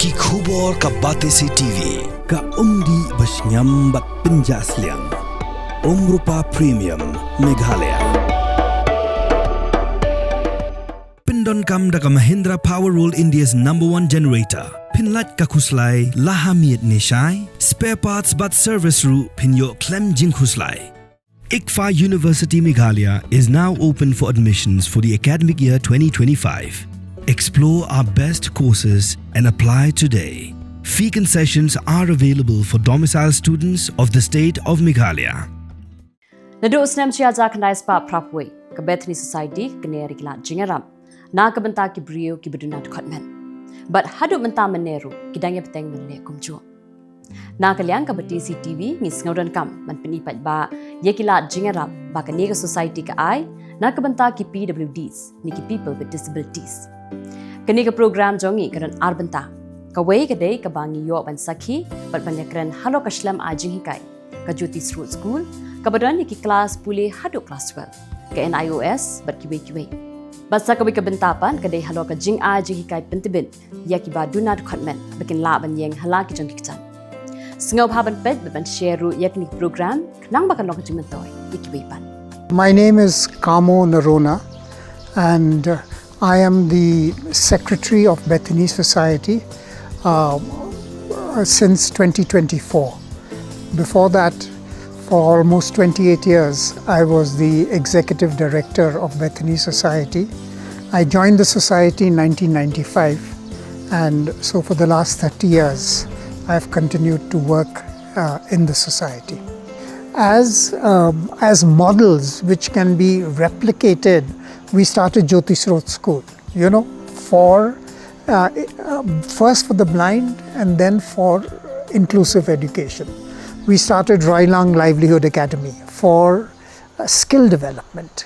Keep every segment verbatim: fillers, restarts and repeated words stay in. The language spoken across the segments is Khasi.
Ki khubor ka Batesi T V, ka umdih ba shngiam bad pynjah sliang. Umrupa Premium, Meghalaya. Pyndonkam da ka Mahindra Power World, India's number one generator. Pynlait ka khuslai la ha miet ne shai. Spare parts bad service ruh phin ïoh khlem jingkhuslai. ICFAI University Meghalaya is now open for admissions for the academic year twenty twenty-five. Explore our best courses and apply today. Fee concessions are available for domicile students of the state of Meghalaya. Naduh u snem shi hajar khyndai spah phra phew wei, ka Bethany Society ka kner ïa ki lad jingïarap na ka bynta ki briew kiba duna dkhot met. Bad haduh mynta mynne ruh ki dang ïa bteng ban leh kumjuh. Na ka liang ka Batesi T V ngi sngewdonkam ban pyni paidbah ïa ki lad jingïarap ba kane ka society ka ai na ka bynta ki P W Ds ne ki people with disabilities. Kane ka program jong ngi ka don ar bynta. Kawei ka dei kaba ngi ïoh ban sakhi bad ban ïakren halor ka shlem ai jinghikai ka Jyoti Srot School, kaba don ïa ki klas pule haduh klas twelve, ka N I O S bad kiwei kiwei. Bad sa kawei ka bynta pat ka dei halor ka jingai jinghikai pyntbit ïa kiba duna dkhot met ba kin lah ban ïeng ha la ki jong ki kjat. Sngewbha ban peit bad ban share ruh ïa kane ka program khnang ba kan long ka jingmyntoi ïa kiwei pat. My name is Kamo Narona, and uh, I am the secretary of Bethany Society uh, since twenty twenty-four. Before that, for almost twenty-eight years, I was the executive director of Bethany Society. I joined the society in nineteen ninety-five, and so for the last thirty years, I've continued to work uh, in the society. As, um, as models which can be replicated, we started Jyoti Srot School, you know, for uh, uh, first for the blind and then for inclusive education. We started Roilang Livelihood Academy for uh, skill development.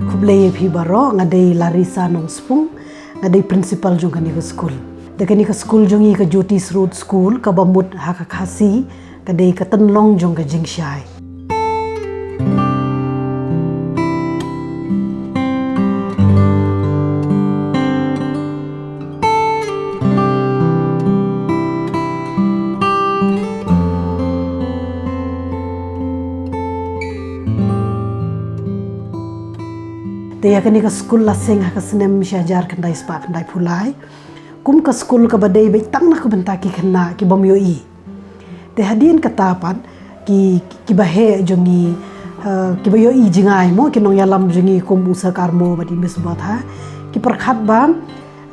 Khublei ïa phi baroh, nga dei Larissa Nongspung, nga dei principal jong kane ka skul. Da kane ka skul jong ngi ka Jyoti Srot School, kaba mut ha ka Khasi ka dei ka tynlong jong ka jingshai. Te ïa kane ka skul la seng ha ka snem shi hajar khyndai spah khyndai phew lai kum ka skul kaba dei beit tang na ka bynta ki khynnah ki bym ïohi. Te hadien kata pat ki, kiba heh jong ngi, eh, kiba ïohi jngai mo, ki nongïalam jong ngi kum u Sir Karmo bad i Miss Botha, ki pyrkhat ba,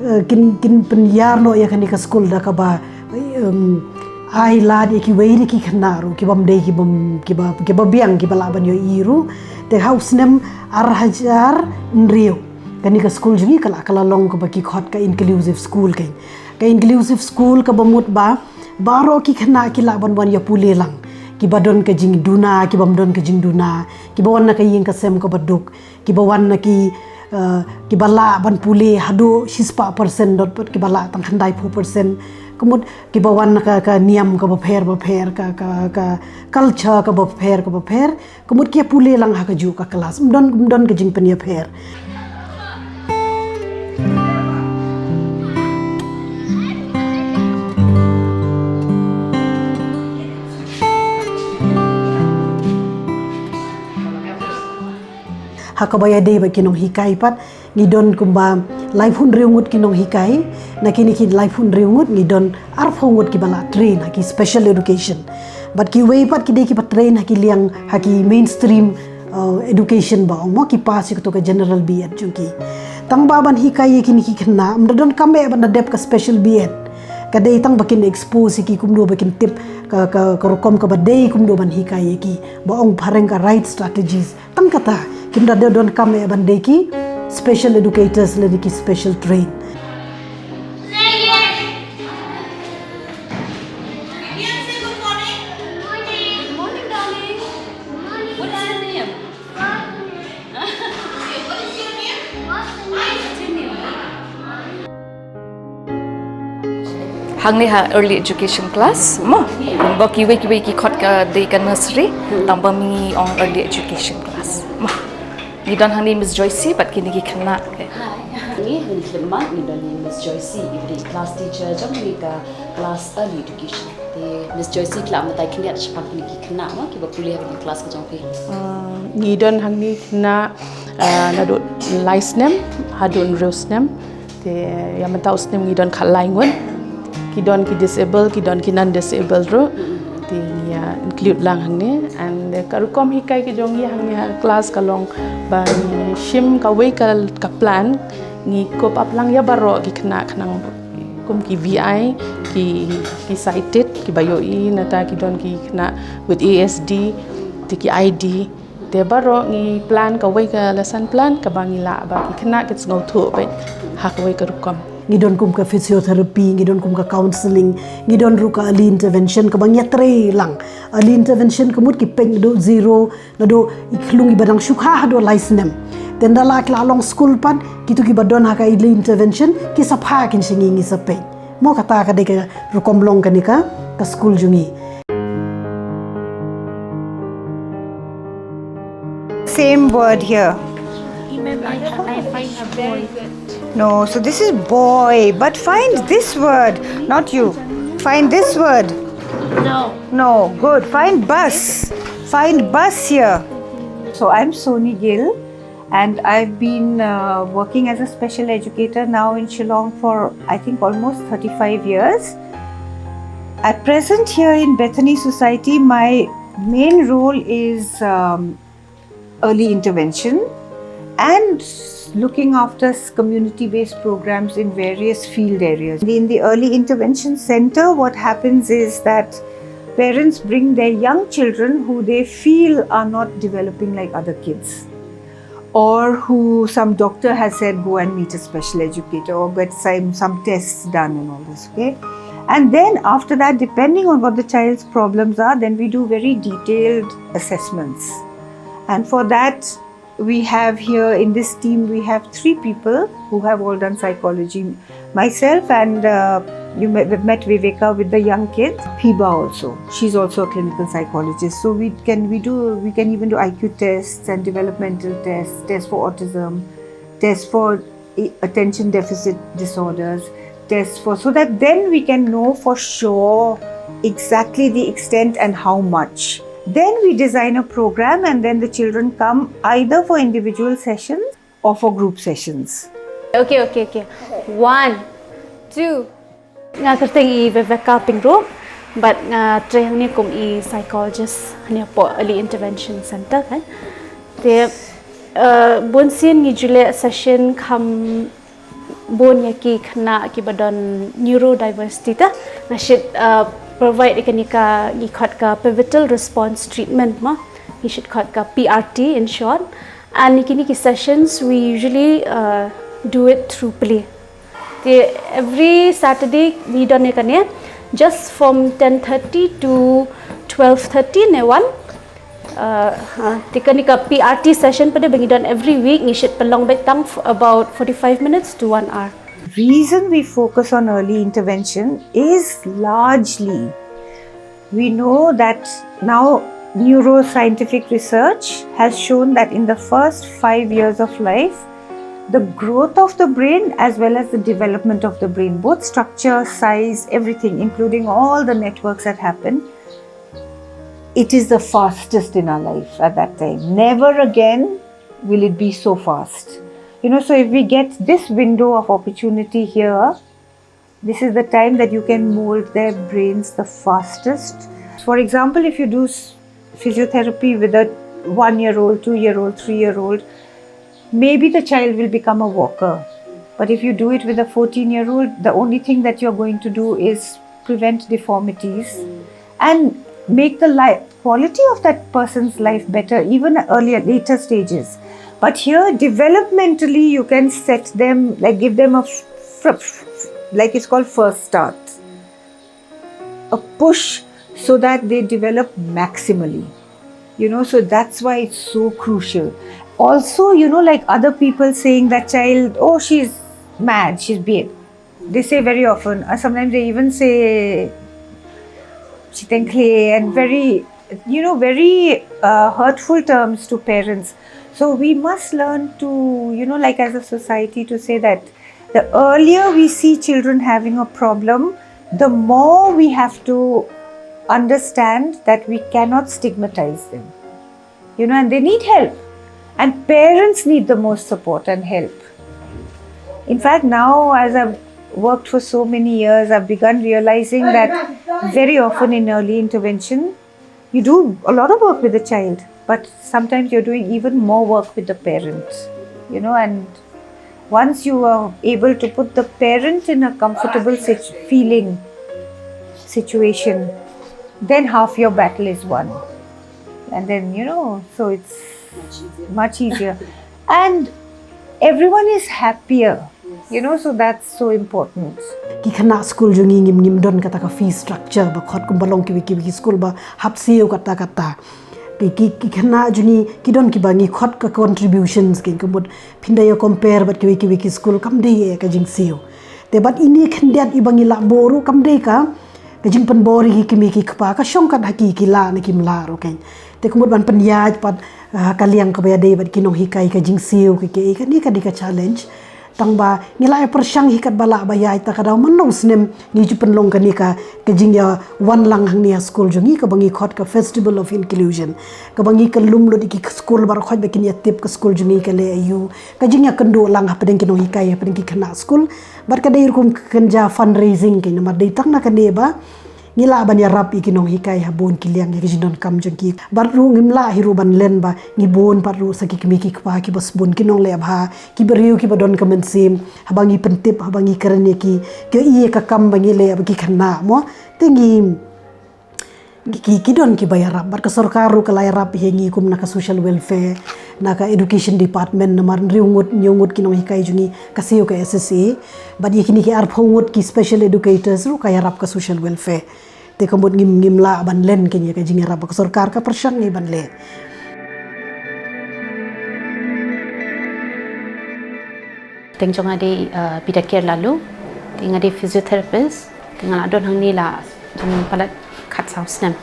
eh, kin, kin pynïar noh ïa kane ka skul da kaba, em, ai lad ïa kiwei de ki khynnah ruh ki bym dei, ki bym, kiba, kiba biang, kiba lah ban ïohi ruh. Te ha u snem ar hajar hynriew kane ka skul jong ngi ka la, ka la long kaba ki khot ka inclusive school. Ka, ka inclusive school kaba mut ba baroh ki khynnah ki lah ban wan ïa pule lang, kiba don ka jingduna, ki bym don ka jingduna, kiba wan na ka ïing ka sem kaba duk, kiba wan na ki, eh, kiba lah ban pule haduh shispah percent dot pat kiba lah tang khyndai phew percent. Ka mut kiba wan na ka, ka niam kaba pher ba pher, ka, ka, ka culture kaba pher kaba pher. Ka mut ki ïa pule lang ha kajuh ka klas. Ym don, ym don ka jingpynïapher. Ha kaba ïadei bad ki nonghikai pat, ngi don kumba laiphew hynriew ngut ki nonghikai. Na kine ki laiphew hynriew ngut ngi don arphew ngut kiba la train ha ki special education. Bad kiwei pat ki dei kiba train ha ki liang, ha ki mainstream, uh, education ba ong mo, ki pass ïa kato ka general B Ed jong ki. Tang ba ban hikai ïa kine ki khynnah, ym da donkam eh ban da dep ka special B Ed. Ka dei tang ba kin expose ïa ki kumno ba kin tip ka, ka, ka rukom kaba dei kumno ban hikai ïa ki, ba ong phareng ka right strategies. Tang kata, kim da donkam eh ban dei ki special educators lane ki special train. Good morning. Good morning, darling. What is your name? Hangne ha early education class mo. Ba kiwei kiwei ki khot ka dei ka nursery, tang ba mynta ngi ong early education class mo. Ngi don hangne Miss Joyce bad kine ki khynnah. Hi. Ngi, ngi khynnah, ngi don Miss Joyce, i ba dei class teacher jong kane ka class early education. Te Miss Joyce, khlem batai khyndiat shaphang kine ki khynnah mo kiba pule ha kane ka class ka jong phi. Ah, ngi don hangne khynnah, ah, naduh lai snem haduh hynriew snem. Te ïa mynta u snem ngi don khatlai ngut. Ki don ki disable, ki don ki non disable ruh. Te ngi ïa include lang hangne. And ka rukom hikai ka jong ngi hangne ha class ka long ba ngi shim kawei ka, ka plan, ngi kup ap lang ïa baroh ki khynnah khnang kum ki VI, ki, ki sighted, kiba ïohi, nangta ki don ki khynnah with ASD, te ki ID. Te baroh ngi plan kawei ka lesson plan kaba ngi lah ba ki khynnah kin sngewthuh beit ha kawei ka rukom. Ngi don kum ka physiotherapy, ngi don kum ka counselling, ngi don ruh ka early intervention kaba ngi ïatrei lang. Early intervention ka mut ki peit naduh zero, naduh i khlung iba dang shu kha haduh lai snem. Te ynda la ki la long skul pat, kito kiba don ha ka early intervention ki sa phah kin sha ngi, ngi sa peit. Mo, kata ka dei ka rukom long kane ka, ka skul jong ngi. Same word here. No, so this is boy, but find this word, not you. Find this word. No. No, good. Find bus. Find bus here. So I'm Soni Gill, and I've been uh, working as a special educator now in Shillong for, I think, almost thirty-five years. At present, here in Bethany Society, my main role is um, early intervention and looking after community based programs in various field areas. In the early intervention center, what happens is that parents bring their young children who they feel are not developing like other kids, or who some doctor has said, "Go and meet a special educator or get some, some tests done," and all this, okay? And then after that, depending on what the child's problems are, then we do very detailed assessments. And for that, we have here in this team, we have three people who have all done psychology. Myself and uh, you met, met Viveka with the young kids. Piba also, she's also a clinical psychologist. So we can we do we can even do I Q tests and developmental tests, tests for autism, tests for i- attention deficit disorders, tests for, so that then we can know for sure exactly the extent and how much. Then we design a program, and then the children come either for individual sessions or for group sessions. Okay, okay, okay. One, two. Nga kyrteng i Viveka Pyngrope, bad nga trei hangne kum i psychologist hangne hapoh Early Intervention Center kan. Te uh, bun sien ngi ju leh session kham bun ïa ki khynnah kiba don neurodiversity, te nga shait uh, provide ïa kane ka ngi khot ka pivotal response treatment mo, ngi shait khot ka P R T in short. And ïa kine ki sessions we usually uh, do it through play. Te every Saturday ngi don ïa kane, just from ten thirty to twelve thirty ne wan. Uh, ha, te kane ka P R T session pat ba ngi don every week, ngi shait pynlong beit tang f- about forty-five minutes to one hour. Reason we focus on early intervention is largely we know that now neuroscientific research has shown that in the first five years of life, the growth of the brain as well as the development of the brain, both structure, size, everything, including all the networks that happen, it is the fastest in our life at that time. Never again will it be so fast. You know, so if we get this window of opportunity here, this is the time that you can mold their brains the fastest. For example, if you do s- physiotherapy with a one year old, two year old, three year old, maybe the child will become a walker. But if you do it with a fourteen year old, the only thing that you're going to do is prevent deformities and make the life quality of that person's life better, even at earlier, later stages. But here, developmentally, you can set them, like, give them a f- f- f- like, it's called first start, a push, so that they develop maximally. You know, so that's why it's so crucial. Also, you know, like, other people saying that child, "Oh, she's mad, she's being," They say very often, or sometimes they even say "Shiteng Khle" and very, you know, very uh, hurtful terms to parents. So we must learn to, you know, like, as a society, to say that the earlier we see children having a problem, the more we have to understand that we cannot stigmatize them. You know, and they need help. And parents need the most support and help. In fact, now, as I've worked for so many years, I've begun realizing that very often in early intervention, you do a lot of work with the child, but sometimes you're doing even more work with the parents, you know, and once you are able to put the parent in a comfortable situ- feeling, situation, then half your battle is won. And then, you know, so it's much easier. And everyone is happier, you know, so that's so important. Ki khynnah skul jong ngi ngim, ngim don kata ka fee structure ba khot kumba long kiwei kiwei ki skul ba hap siew katta katta. Ki, ki, ki khynnah jong ngi ki don kiba ngi khot ka contributions, ki ka mut phin da ïa compare bad kiwei kiwei ki skul kam dei ïa ka jingsiew. Te bad ine khyndiat iba ngi lah buh ruh kam dei ka, ka jingpynbor ïa ki kmie ki kpa, ka shong kat ha ki, ki lah ne kim lah ruh kein. Te ka mut ban pynïaid pat, ah, ka liang kaba ïadei bad ki nonghikai, ka jingsiew, ka, ka, kane ka dei ka challenge. Tang ba ngi lah ïa pyrshang hi katba lah ba ïaid, ta ka daw man la u snem ngi ju pynlong kane ka, ka jingïawan lang hangne ha skul jong ngi kaba ngi khot ka Festival of Inclusion. Kaba ngi kyllum lut ïa ki skul baroh khoit ba kin ïa tip ka skul jong ngi ka leh aïu. Ka jingïakynduh lang hapdeng ki nonghikai, hapdeng ki khynnah skul. Bad ka dei rukom ka kynja fundraising kein, namar dei tang na kane ba ngi lah ban ïarap ïa ki nonghikai ha bun ki liang ïa ki jingdonkam jong ki. Bad ruh ngim lah hi ruh ban len ba ngi bun pat ruh sa ki kmie ki kpa kiba sbun, ki nongleh bha, ki briew kiba don ka mynsiem, haba ngi pyntip, haba ngi kren ïa ki, ki ïohi ïa ka kam ba ngi leh bad ki khynnah mo. Te ngi, ki, ki, ki don kiba ïarap, bad ka sorkar ruh ka la ïarap ïa ngi kum na ka social welfare, na ka education department, namar hynriew ngut, hynñiew ngut ki nonghikai jong ngi ka siew ka S S A, bad ïa kine ki arphew ngut ki special educators ruh ka ïarap ka social welfare. Te ka mut ngim, ngim lah ban len kein ïa ka jingïarap ba ka sorkar ka pyrshang ïa ngi ban leh. Kyrteng jong nga dei, uh, Bidakir Laloo. Te nga dei physiotherapist. Te nga la don hangne la jingpalat khatsaw snem.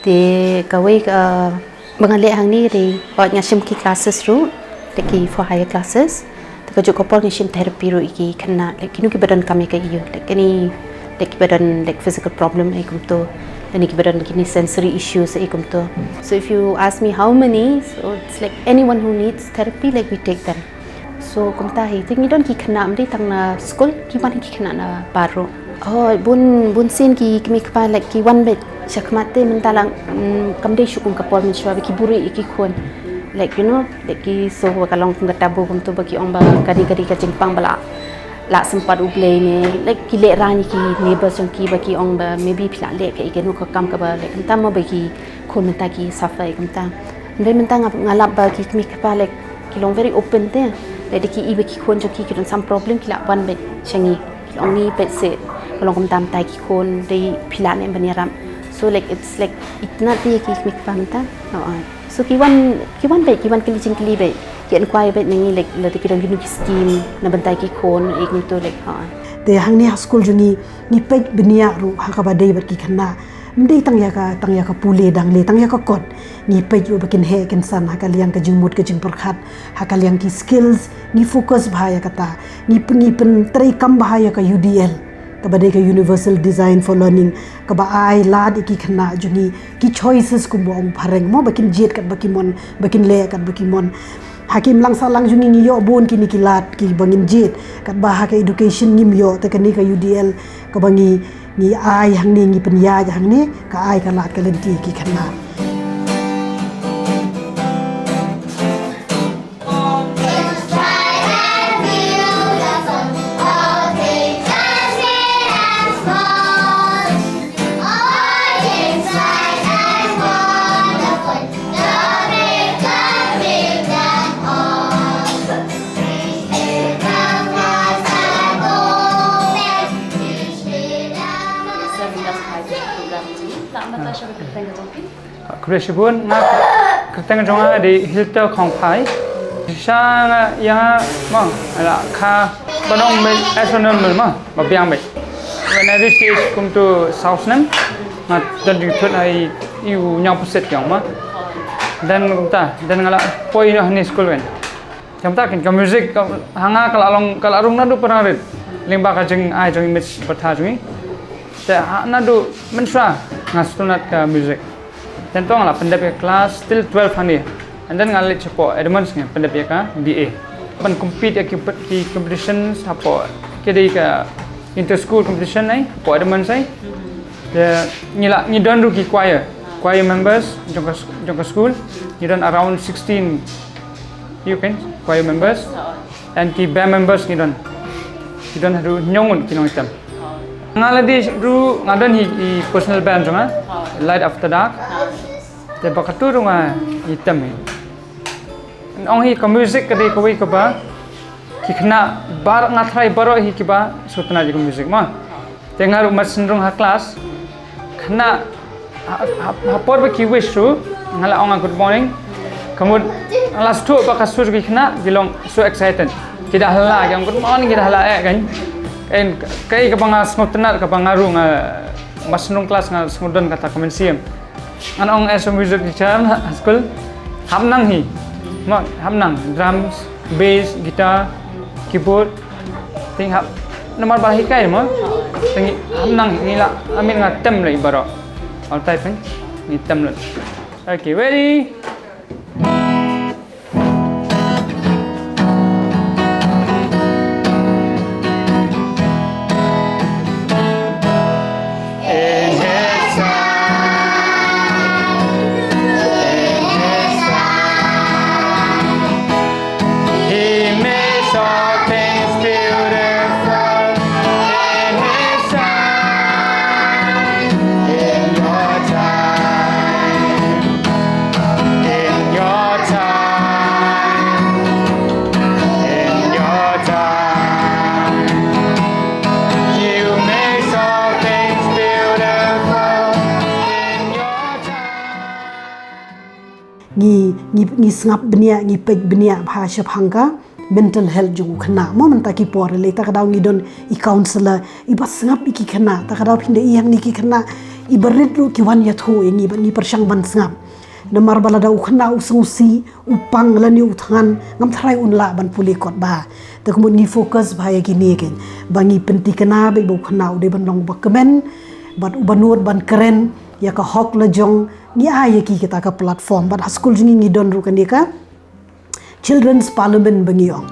Te kawei, uh, ba nga leh hangne dei, ba nga shim ki classes ruh, te ki for higher classes. Te kajuh ka por nga shim therapy ruh ïa ki khynnah, like, kino kiba donkam ïa ka aïu, like, kine, like, kiba don, like, physical problem, eh, kumto. Lane kiba don kine sensory issues, eh, kumto. So if you ask me how many, so it's like anyone who needs therapy, like, we take them. So kumta hi, te ngi don ki khynnah ym dei tang na skul, ki wan ki khynnah na bar ruh. Oh, bun, bun sien ki kmie kpa, like, ki wan beit shakhmat te mynta la, mm, kam dei shu kum ka por mynshuwa ba ki buhrieh ïa ki khun. Like, you know, like, ki shu ba ka long kum ka taboo kumto ba ki ong ba ka dei, ka dei ka jingpang ba la, la sympat U Blei ne. Like, ki lehraiñ ïa ki neighbours jong ki ba ki ong ba maybe phi la leh kaei kano ka kam kaba, like, kumta mo ba ki khun mynta ki suffer ïa kumta. Hynrei mynta nga, nga lap ba ki kmie kpa, like, ki long very open te. Lada ki i ba ki khun jong ki ki don some problem, ki la wan beit sha ngi. Ki la ong ngi peit seh, ka long kumta mynta ki khun, dei phi lah ne em ban ïarap. So, like, it's like, itynnad te ki kmie kpa mynta. Oh, oh. So ki wan, ki wan beit, ki wan kylli jingkylli beit. Ki enquire beit na ngi, like, lada ki don kino ki scheme na bynta ki khun, eh, kumto, like, oh, oh. Te hangne ha skul jong ngi, ngi peit bniah ruh ha kaba dei bad ki khynnah. Ym dei tang ïa ka, tang ïa ka pule dangle, tang ïa ka kot. Ngi peit ruh ba kin heh kin san ha ka liang ka jingmut ka jingpyrkhat, ha ka liang ki skills, ngi focus bha ïa kata. Ngi pyn, ngi pyntreikam bha ïa ka U D L, kaba dei ka Universal Design for Learning, kaba ai lad ïa ki khynnah jong ngi ki choices kumba ong phareng mo, ba kin jied katba ki mon, ba kin leh katba ki mon. Ha ki imlang sahlang jong ngi ngi ïoh bun kine ki lad kiba ngin jied, katba ha ka education ngim ïoh, te kane ka U D L kaba ngi, ngi ai hangne, ngi pynïaid hangne, ka ai ka lad ka lynti ki khynnah. Khublei shibun, nga kyrteng jong nga dei Hilter Khongphai. Shisha nga ïa nga mo, la kha Ba nong me as a normal ma, ba biang me. When I reach age kum tu saw snem, nga don jingthut ai u nyau pusit yong ma. Then kumta, then nga la poi noh ni school wen. Kumta kin ka music ka hanga ka la long ka la rung naduh parang rit. Lyngba ka jingai jong i Miss Batha jong i. Te ha naduh mynshuwa nga sngewtynnat ka music. Then to nga la pyndep ïa class till twelve hangne. And then nga leit shapoh Edmonds nga pyndep ïa ka B A. Ban compete ïa ki, ki competitions hapoh ki dei ka inter school competition ai hapoh Edmonds ai. Te ngi la ngi don ruh ki choir, choir members jong ka, jong ka school. Ngi don around sixteen, you can, choir members. And ki band members ngi don. Ngi don haduh hynñiew ngut ki nongïalam. Nga la dei ruh nga don hi i personal band jong nga, Light After Dark. Te ba katu ruh nga ïalam hi. Ong hi ka music ka dei kawei kaba ki khynnah baroh nga tharai baroh hi kiba sngewtynnat ïa ka music ma. Te nga ruh mat sngewrung ha class. Khynnah ha, ha, ha por ba ki wish ruh nga la ong good morning. Ka mut nga la sngewthuh ba ka sur ki khynnah ki long so excited. Ki da hala ki ong good morning ki da hala eh kan. Kan kai kaba nga sngewtynnat kaba nga ruh nga mat sngewrung class nga sngewdon kata ka mynsiem. Ngan ong as a music teacher ha school. Hap nang hi. Ma, hap nang drums, bass, guitar, keyboard. Ting hap namar ba hikai ma. Ting hap nang hi la amin nga tem le baroh. All type ni tem le. Okay, ready? In his time, in his time, he makes all things beautiful. In his time, in your time, in your time, in your time, you make all things beautiful. In your time. Ngi, ngi, ngi sngap bniah, ngi peit bniah bha shaphang ka mental health jong u khynnah. Mo mynta ki por lei ta ka daw ngi don i counselor, iba sngap ïa ki khynnah, ta ka daw phin da ïa ngi ki khynnah, iba rit ruh ki wan ïathuh ïa ngi bad ngi pyrshang ban sngap. Namar ba lada u khynnah u sngewsih, u pang lane u thngan, ngam tharai un lah ban pule kot bha. Te kumut ngi focus bha ïa kine ken. Ba ngi pynthikna ba u khynnah u dei ban long uba kmen, bad uba nud ban kren ïa ka hok la jong, ngi ai ïa ki kita ka platform. Bad ha school jong ngi ngi don ruh kane ka Children's Parliament ba ngi ong.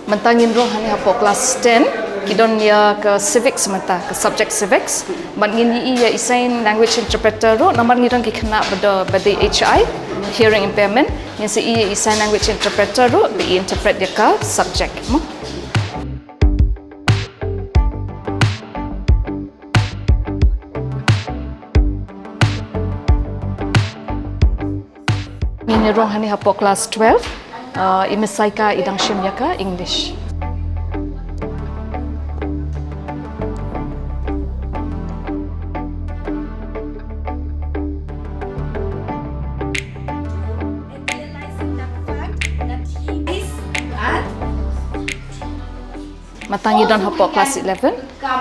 Mynta ngin rung hangne hapoh class ten, ki don ïa ka civics mynta, ka subject civics. Bad ngin ïohi ïa i sign language interpreter ruh, namar ngi don ki khynnah ba dei, ba dei H I, hearing impairment. Ngin sa ïohi ïa i sign language interpreter ruh, ba i interpret ïa ka subject. Mo? Ngin ïa rung hangne hapoh class twelve, uh, i Miss Saika i dang shim ïa ka English. Mynta ngi don hapoh class eleven,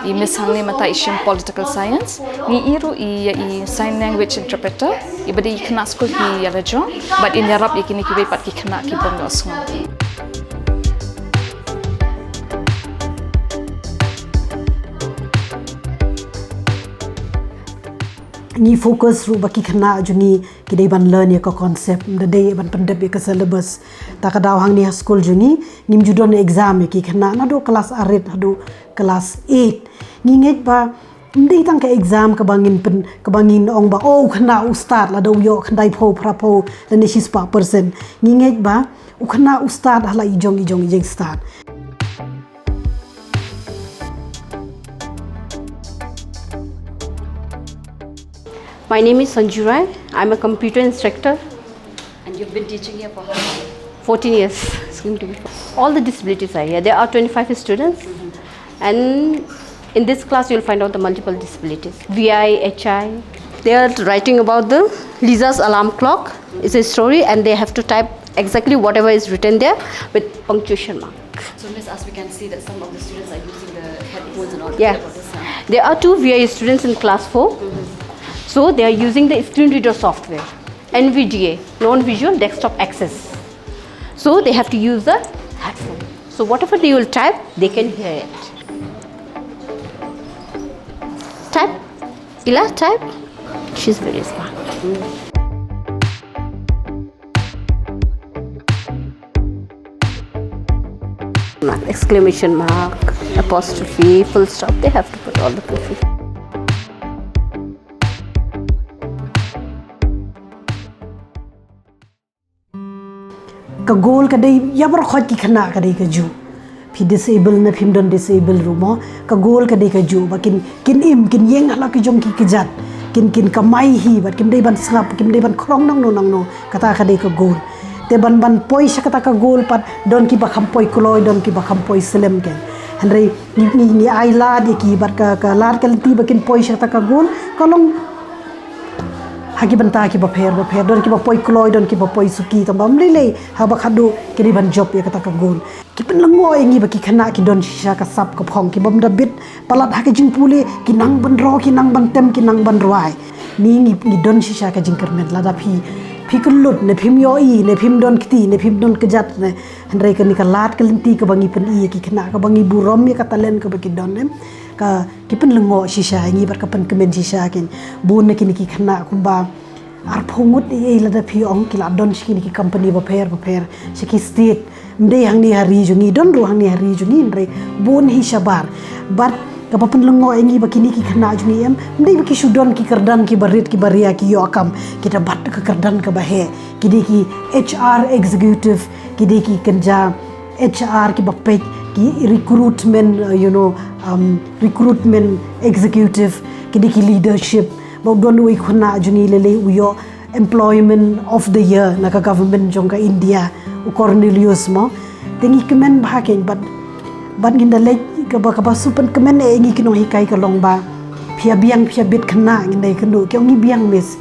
i Miss hangne mynta i shim political science, ngi ïohi ruh ïa i sign language interpreter, iba dei i khynnah skul ki ïa la jong, bad in ïarap ïa kine kiwei pat ki khynnah ki bym ïohsngew. Ngi focus ruh ba ki khynnah jong ngi ki dei ban learn ïa ka concept, ym dei ban pyndep ïa ka syllabus. Ta ka daw hangne ha school jong ngi, ngim ju don exam ïa ki khynnah naduh class arit haduh class eight. Ngi ngeit ba ym dei tang ka exam kaba ngin pyn, kaba ngin ong ba, oh, u khynnah u stad lada u ïoh khyndai phew, phra phew, lane shispah percent. Ngi ngeit ba u khynnah u stad ha la i jong i jong i jong stad. My name is Sanju Rai. I'm a computer instructor. And you've been teaching here for how long? Fourteen years. It's going to be. All the disabilities are here. There are twenty-five students. And in this class, you'll find out the multiple disabilities. V I, H I. They are writing about the Lisa's alarm clock. It's a story, and they have to type Exactly whatever is written there with punctuation mark. So, Miss, as we can see that some of the students are using the headphones and all. Yeah. What is that? There are two V I students in class four. So they are using the screen reader software, N V D A, non-visual desktop access. So they have to use the headphone. So whatever they will type, they can hear it. Type. Ila, type. She's very smart. Mark, exclamation mark, apostrophe, full stop. They have to put all the full. Ka goal ka dei ïa baroh khoit ki khynnah ka dei kajuh. Phi disable ne phim don disable ruh mo. Ka goal ka dei kajuh ba kin kin im kin ïeng ha la ki jong ki kjat. Kin kin kamai hi bad kim dei ban sngap, kim dei ban khrong nangno nangno. Kata ka dei ka goal. Te ban ban poi sha kata ka goal pat don kiba kham poi kloi, don kiba kham poi slem kein. Hynrei ngi ngi ngi ai lad ïa ki bad ka ka lad ka lynti ba kin poi sha kata ka goal ka long ha ki bynta kiba pher ba pher, don kiba poi kloi, don kiba poi suki, tang ba ym lei lei haba khadduh ki dei ban jop ïa kata ka goal. Ki pynlyngngoh ïa ngi ba ki khynnah ki don shisha ka sap ka phong, ki bym da bit palat ha ka jingpule, ki nang ban roi, ki nang ban tem, ki nang ban rwai. Ngi ngi ngi don shisha ka jingkyrmen. Lada phi phi kyllut ne phim ïohi ne phim don kti ne phim don kjat ne, hynrei kane ka lad ka lynti kaba ngi pyni ïa ki khynnah, kaba ngi burom ïa ka talent kaba ki don, em, ka ki pynlyngngoh shisha ïa ngi bad ka pynkmen shisha kein. Bun na kine ki khynnah kumba arphew ngut, ei ei lada phi ong, ki la don sha kine ki company bapher bapher, sha ki state. Ym dei hangne ha ri jong ngi, don ruh hangne ha ri jong ngi, hynrei bun hi shabar. Bad kaba pynlyngngoh ïa ngi ba kine ki khynnah jong ngi, em, ym dei ba ki shu don ki kyrdan kiba rit kiba ria ki ïoh kam, ki da bat ka kyrdan kaba heh. Ki dei ki H R executive, ki dei ki kynja H R kiba peit, ki recruitment, uh, you know, um, recruitment executive, ki dei ki leadership. Ba u don uwei u khynnah jong ngi lei lei u ïoh Employment of the Year na ka government jong ka India, u Cornelius mo. Te ngi kmen bha kein bad bad ngin da leit kaba kaba shu pynkmen ïa ngi ki nonghikai ka long ba phi ïa biang phi ïa bit khynnah, ngin da ïakynduh ki ong ngi biang miss.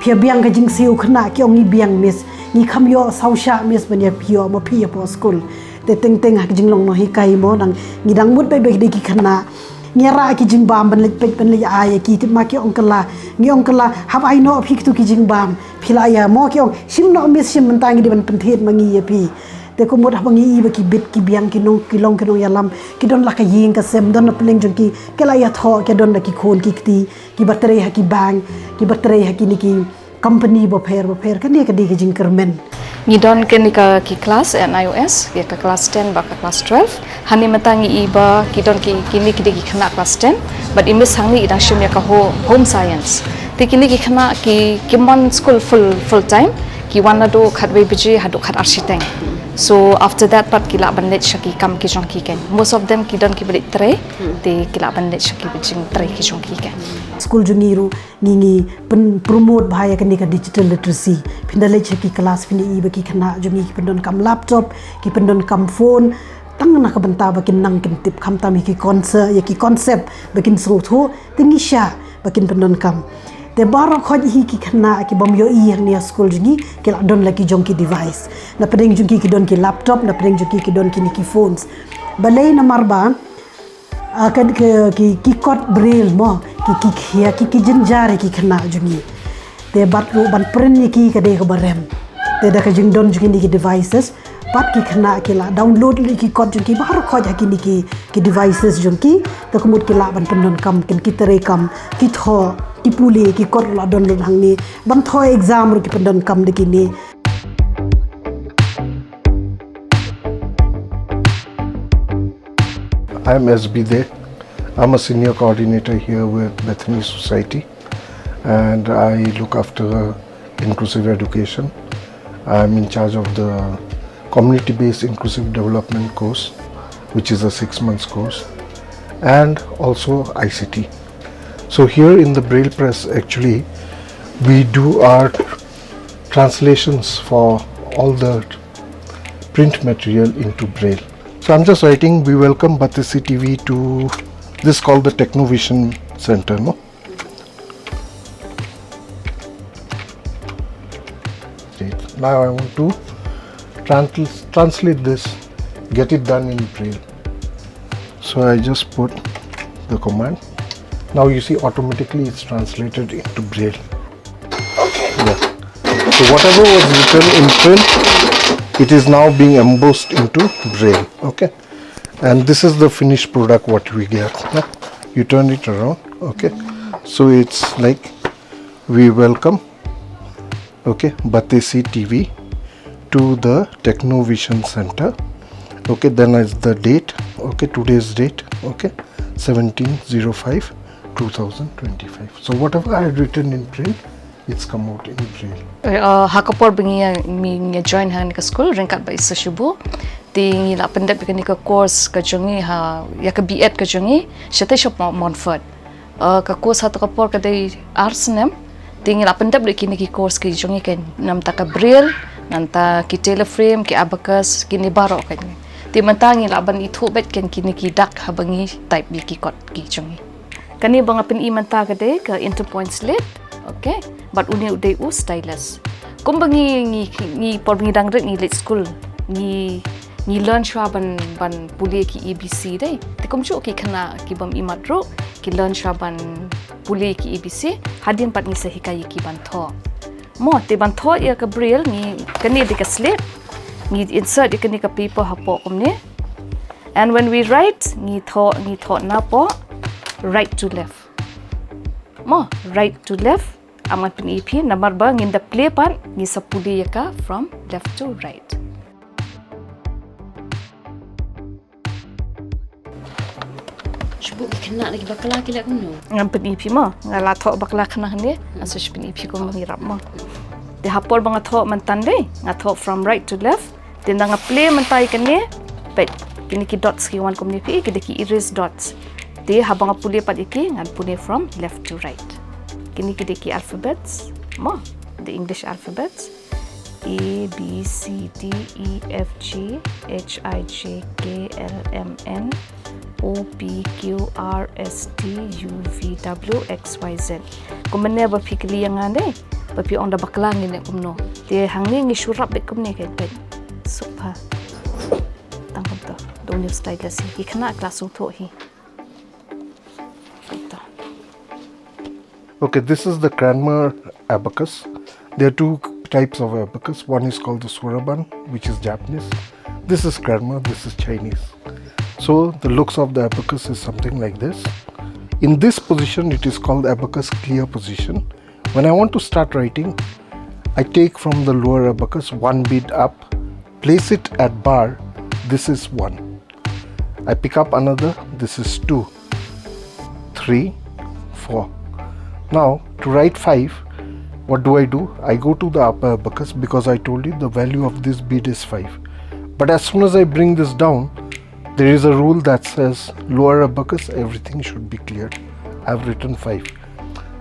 Phi ïa biang ka jingsiew khynnah, ki ong ngi biang miss. Ngi kham ïoh saw shah miss ban ïa phi ïoh ma phi ïa poi skul. Te teng teng ha ka jinglong nonghikai mo, nang ngi dang mut beit beit ki khynnah. Ngi rah ki jingbam ban leit peit ban leit ai ïa ki, tip ma ki ong kylla. Ngi ong kylla, hap ai noh phi kitu ki jingbam. Phi la ïa mo, ki ong shim noh miss, shim, mynta ngi dei ban pynthied ma ngi ïa phi. Te kumta haba ngi i ba ki bit ki biang ki nong ki long ki nongïalam, ki don la ka ïing ka sem, don na pdeng jong ki, ki la ïathoh, ki don la ki khun ki kti, kiba trei ha ki bank, kiba trei ha kine ki company bapher bapher, kane ka dei ka jingkyrmen. Ngi don kane ka ki class N I O S, ïa ka class ten bad ka class twelve. Hangne mynta ngi i ba ki don ki, kine ki dei ki khynnah class ten, bad i miss hangne i dang shim ïa ka ho-, home science. Te kine ki khynnah ki, kim wan skul full, full time, ki wan naduh khatwei baje haduh khatar shiteng. So after that pat ki lah ban leit sha ki kam ki jong ki kein. Most of them ki don kiba leit trei, te ki lah ban leit sha ki jingtrei ki jong ki kein. Skul jong ngi ruh ngi ngi pyn promote bha ïa kane ka digital literacy. Phin da leit sha ki class phin i ba ki khynnah jong ngi ki pyndonkam laptop, ki pyndonkam phone, tang na ka bynta ba kin nang kin tip khamtam ïa ki concept, ïa ki concept ba kin sngewthuh, te ngi shah ba kin pyndonkam. Te baroh khoit hi ki khynnah ki bym ïohi hangne ha skul jong ngi, ki la don la ki jong ki device. Na pdeng jong ki ki don ki laptop, na pdeng jong ki ki don kine ki phones. Balei? Namar ba ah, ka, ka, ki, ki kot braille mo, ki, ki khia, ki, ki jynjar ïa ki khynnah jong ngi. Te bad ruh ban print ïa ki ka dei kaba rem. Te da ka jingdon jong kine ki devices, bad ki khynnah ki lah download ïa ki kot jong ki baroh khoit ha kine ki, ki devices jong ki. Te kumta ki lah ban pyndonkam, kin ki trei kam, ki thoh, ki pule, ki kot ruh lah download hangne. Ban thoh exam ruh ki pyndonkam da kine. I'm S B Dey. I'm a senior coordinator here with Bethany Society, and I look after inclusive education. I'm in charge of the community-based inclusive development course, which is a six months course, and also I C T. So here in the Braille Press, actually, we do our translations for all the print material into Braille. So I'm just writing, we welcome Batesi T V to this called the Technovision Center, no? Great. Now I want to Trans- translate this, get it done in Braille. So I just put the command. Now you see, automatically it's translated into Braille. Okay. Yeah. So whatever was written in print, it is now being embossed into Braille. Okay. And this is the finished product what we get. Yeah? You turn it around. Okay. So it's like, "We welcome, okay, Batesi T V to the Technovision Center." Okay, then is the date. Okay, today's date. Okay, seventeen zero five two thousand twenty-five. So whatever I had written in print, it's come out in Braille. Uh, ha ka por ba ngi ngi ngi join ha ka school ryngkat bad i Sashibu, te ngi la pyndep ïa kane ka course ka jong ngi ha ïa ka B.Ed ka jong ngi shatei sha Montfort. Uh, ka course ha ka por ka dei ar snem. Te ngi la pyndep lut kine ki course ki jong ngi, ka namta ka Braille, nangta ki Taylor frame, ki abacus, kine baroh kane. Te mynta ngi lah ban ithuh beit kane ki dak haba ngi type ïa ki kot ki jong ngi. Kane ba nga pyni mynta ka dei ka interpoint slit. Okay. Bad une u dei u stylus. Kumba ngi ngi ngi por ngi dang rit ngi leit school, ngi ngi learn shuwa ban ban pule ki A B C dei. Te kumjuh ki khynnah ki bym imat ruh ki learn shuwa ban pule ki A B C. Hadien pat ngi sa hikai ïa ki ban thoh. Mo, te ban thoh ïa ka Braille ngi, kane dei ka slit, ngi insert ïa kane ka paper hapoh kumne. And when we write, ngi thoh ngi thoh napoh right to left. Mo, right to left. Ym ngan pyni phi namar ba ngin da plie pat, ngi sa pule ïa ka from left to right. Shu buh ki khynnah na ki bakla ki leh kumno? Ngan pyni phi mo. Nga la thoh bakla khynnah hangne. Nga sa shu pyni phi kumba ngi rap mo. Te ha por ba nga thoh mynta dei, nga thoh from right to left. Te nda nga plie mynta ïa kane. Peit, kine ki dots ki wan kumne phi, ki dei ki erase dots. Te haba nga pule pat ïa ki, ngan pule from left to right. Kine ki dei ki alphabets mo, the English alphabets. A, B, C, D, E, F, G, H, I, J, K, L, M, N, O, P, Q, R, S, T, U, V, W, X, Y, Z. Kumne ba phi kylli ïa nga dei, ba phi ong da bakla ngin leh kumno. Te hangne ngi shu rap beit kumne, ka peit. Super. Tang kumto. Da une u stylus hi. Ki khynnah ki la sngewthuh hi. Kumto. Okay, this is the Cranmer abacus. There are two types of abacus. One is called the Soroban, which is Japanese. This is Cranmer, this is Chinese. So the looks of the abacus is something like this. In this position, it is called abacus clear position. When I want to start writing, I take from the lower abacus one bead up, place it at bar. This is one. I pick up another. This is two, three, four. Now, to write five, what do I do? I go to the upper abacus because I told you the value of this bead is five. But as soon as I bring this down, there is a rule that says lower abacus, everything should be cleared. I've written five.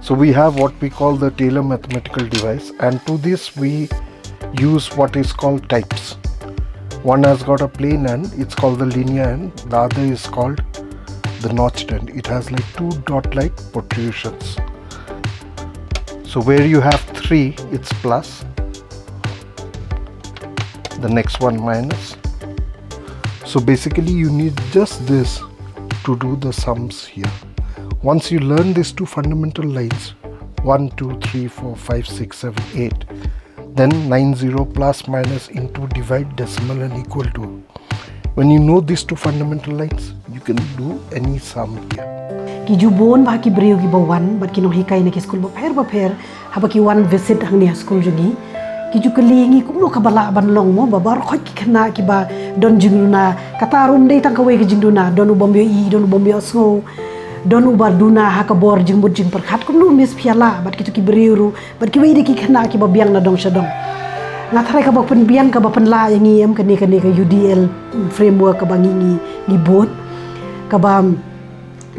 So we have what we call the Taylor mathematical device, and to this we use what is called types. One has got a plain end, it's called the linear end, the other is called the notched end. It has like two dot-like protrusions. So where you have three, it's plus, the next one minus. So basically, you need just this to do the sums here. Once you learn these two fundamental lines, one, two, three, four, five, six, seven, eight, then nine zero plus minus into divide decimal and equal to. When you know these two fundamental lines, you can do any sum here. Ki ju bun bha ki briew kiba wan bad ki nonghikai na ki skul bapher bapher, haba ki wan visit hangne ha skul jong ngi, ki ju kylli ïa ngi kumno kaba lah ban long mo, ba baroh khoit ki khynnah kiba don jingduna, kata ruh ym dei tang kawei ka jingduna, don u bym ïohi, don u bym ïohsngew, don uba duna ha ka bor jingmut jingpyrkhat, kumno Miss phi ïa lah, bad kito ki briew ruh, bad kiwei de ki khynnah kiba biang na dong sha dong. Nga tharai kaba pynbiang, kaba pynlah ïa ngi em kane, kane ka U D L framework kaba ngi, ngi, ngi bud. Kaba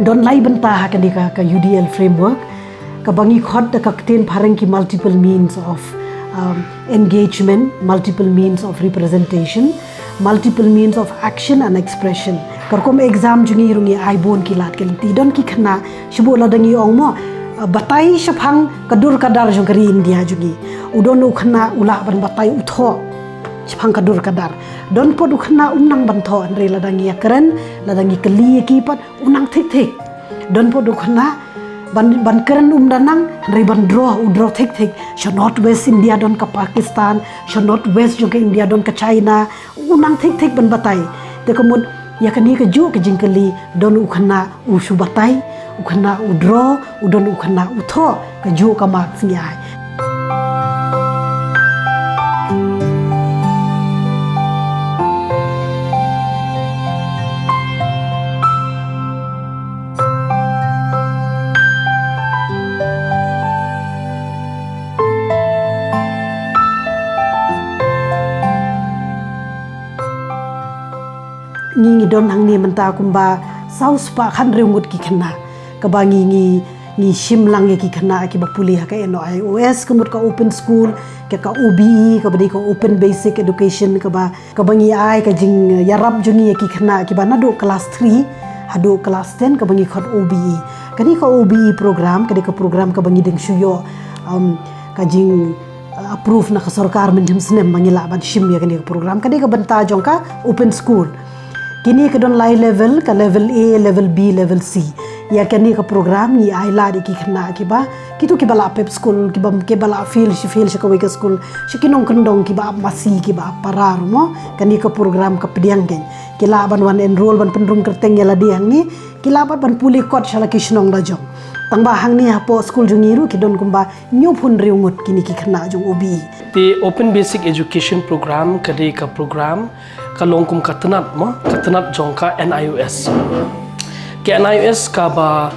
don lai bynta ha kane ka, ka U D L framework. Kaba ngi khot da ka ktien phareng ki multiple means of, um, engagement, multiple means of representation, multiple means of action and expression. Ka rukom exam jong ngi ruh ngi ai bun ki lad ki lynti. Don ki khynnah, shu buh lada ngi ong mo, uh, batai shaphang ka dur ka dar jong ka ri India jong ngi. U don u khynnah u lah ban batai u thoh shaphang ka dur ka dar. Don pat u khynnah um nang ban thoh, hynrei lada ngi ïa kren, lada ngi kylli ïa ki pat, u nang thik thik. Don pat u khynnah ban, ban kren um da nang, hynrei ban draw, u draw thik thik. Sha North West India don ka Pakistan, sha North West jong ka India don ka China, u nang thik thik ban batai. Te ka mut ïa kane kajuh ka jingkylli, don u khynnah u shu batai, u khynnah u draw, u don u khynnah u thoh, kajuh ka marks ngi ai. Ngi, ngi don hangne mynta kumba saw spah khathynriew ngut ki khynnah. Kaba ngi, ngi, ngi shim lang ïa ki khynnah kiba pule ha ka N I O S, ka mut ka open school, ka, ka O B E, kaba dei ka open basic education, kaba, kaba ngi ai ka jingïarap jong ngi ïa ki khynnah kiba naduh class three haduh class ten, kaba ngi khot O B E. Kane ka O B E program, kane ka program kaba ngi dang shu ïoh, um, ka jing, uh, approve na ka sorkar mynhynnin snem ba ngi lah ban shim ïa kane ka program. Kane ka bynta jong ka open school. Kine ka don lai level, ka level A, level B, level C. Ïa kane ka program ngi ai lad ïa ki khynnah kiba, kito kiba la pep skul, kiba, kiba la fail, shi fail sha kawei ka skul, shi ki nongkyndong kiba ap masi, kiba ap para ruh mo. Kane ka program ka pdiang kein. Ki lah ban wan enroll, ban pynrung kyrteng ïa lade hangne, ki lah pat ban pule kot sha la ki shnong la jong. Tang ba hangne hapoh skul jong ngi ruh ki don kumba hynñiewphew hynriew ngut kine ki khynnah jong O B E. Te Open Basic Education Program ka dei ka program ka long kum ka tnat mo, ka tnat jong ka N I O S. Ka N I O S kaba,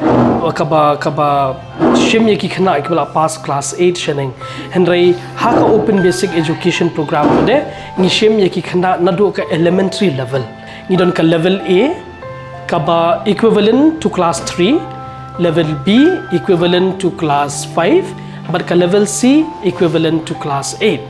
kaba, kaba shim ïa ki khynnah kiba la pass class eight shaneng. Hynrei ha ka Open Basic Education Program ka dei ngi shim ïa ki khynnah naduh ka elementary level. Ngi don ka level A, kaba equivalent to class three, level B equivalent to class five, bad ka level C equivalent to class eight.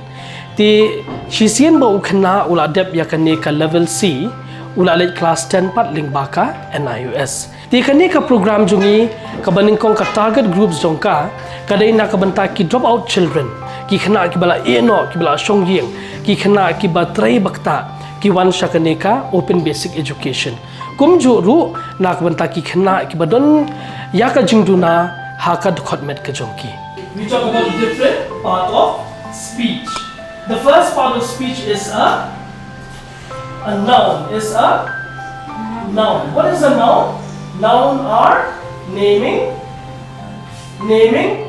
Te shisien ba u khynnah u la dep ïa kane ka level C, u la leit class ten pat lyngba ka N I O S. Te kane ka program jong ngi, kaba nyngkong ka target groups jong ka, ka dei na ka bynta ki dropout children, ki khynnah kiba la ïeh noh, kiba la shong ïing, ki khynnah kiba trei ba ktah, ki wan sha kane ka Open Basic Education. Kumjuh ruh na ka bynta ki khynnah kiba don ïa ka jingduna ha ka dkhot met ka jong ki. We talk about the different part of speech. The first part of speech is a, a noun. Is a noun. What is a noun? Noun are naming, naming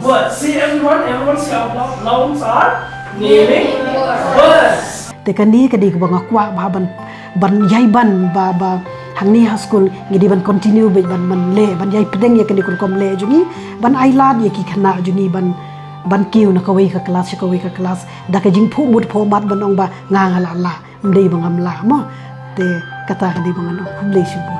words. See everyone, everyone say out loud. Nouns are naming words. Te kane ka dei kaba nga kwah ba ban, ban ïai ban ba, ba hangne ha skul ngi dei ban continue bad ban, ban leh, ban ïai pdiang ïa kane ka rukom leh jong ngi, ban ai lad ïa ki khynnah jong ngi ban, ban kiew na kawei ka klas sha kawei ka klas da ka jingphuh mut phuh mat ban ong ba nga nga la lah, ym dei ba ngam lah mo. Te kata ka dei ba ngan ong. Khublei shibun.